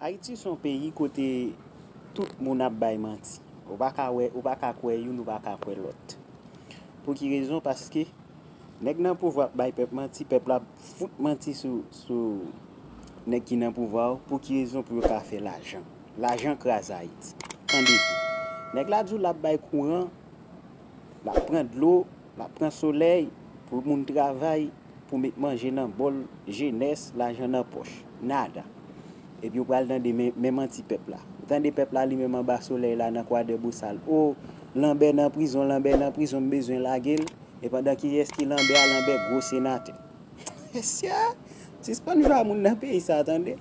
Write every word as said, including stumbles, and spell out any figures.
Ayiti se yon peyi kote tout moun ap bay manti. Ou pa ka wè, ou pa ka kwè youn, ou pa ka kwè lòt. Pou ki rezon? Paske nèg nan pouvwa ap bay pèp manti, pèp la ap fout manti sou, sou nèg ki nan pouvwa yo. Pou ki rezon? Pou yo ka fè lajan. Lajan kraze Ayiti. Tande byen. Nèg la di w l ap bay kouran, l ap pran dlo, l ap pran solèy pou moun travay, pou met manje nan bòl jenès, lajan nan pòch. Nada. Epi w pral tande men, men manti pèp la. Ou tande pèp la li menm anba solèy la nan Kwadèbousal. O, Lanbè nan prizon, Lanbè nan prizon, m bezwen lage l. E pandan kiyès ki Lanbè a? Lanbè gwo senatè. Mesye, sispann jwe a moun nan peyi sa, tande.